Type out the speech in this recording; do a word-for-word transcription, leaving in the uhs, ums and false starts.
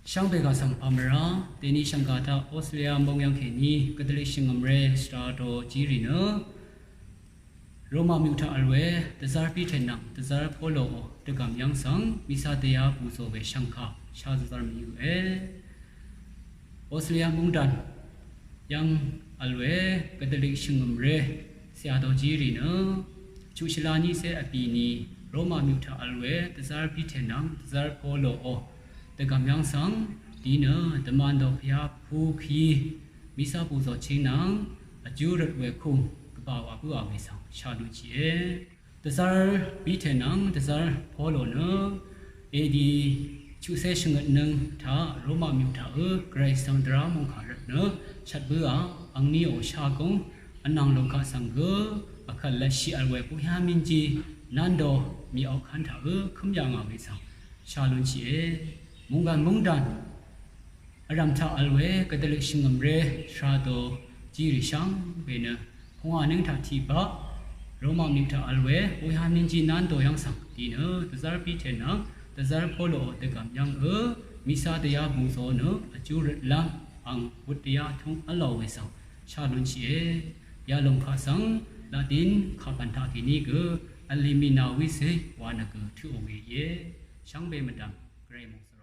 Shvngbe gà svng pà mvrá, dèní shv̀ngkà taq Australia móng yv́ng kèní Katolik shvngø̀mré svra dō jí rì nø Roma myuq taq vl we dvzv́r Piter nvng dvzv́r Polo dvgv̀m yv́ng svng mìsa dèyá bùzò we shv̀ngkà shá zøzv́r mvyǿe. Australia mungdàn yv́ng vl we Katolik shvngø̀mré svra dō jí rì nø chuq shvlá nícé vbì ni Roma myuq taq vl we dvzv́r Piter nvng dvzv́r Polo dvgv̀m yv́ng svng dì nø dvmàn dò pvyá pú kí mìsa bùzò ching nvng vjú røt we kung gvbà wà bǿà we svng shá lún shìe. Dvzv́r Piter nvng dvzv́r Polo nø A D chuqcé shvngøt nøng taq Roma myuq taq ø Gvray svng dvrá mòngkà rvt nø shvt bǿà angníò shagóng vnàng lòng kaq svng gø vkvt lvtshì vl we buyá mínjí nándò mì-awkv́n taq ø kǿm yà ngà we svng shá lún shìe. Munggan mungdan vrv̀m taq vl we Katolik shvngø̀mré svra dō jí rì shvngbe nø pungwà nøng taq tiq baq Roma myuq taq vl we buyá mínjí nándò yv́ng svng dì nø dvzv́r Piter nvng dvzv́r Polo dvgv̀m yv́ng ø mìsa dèyá bùzò nø vjú røtlv́m ang but dèyá túng v́lò we svng shá lún shìe. Yalòng kaq svng Latin kaq bv̀n taq kèní gø Illuminae wícé wa nø gø tøqò we íe. Shvngbe mvdv̀m Gvray mòngsø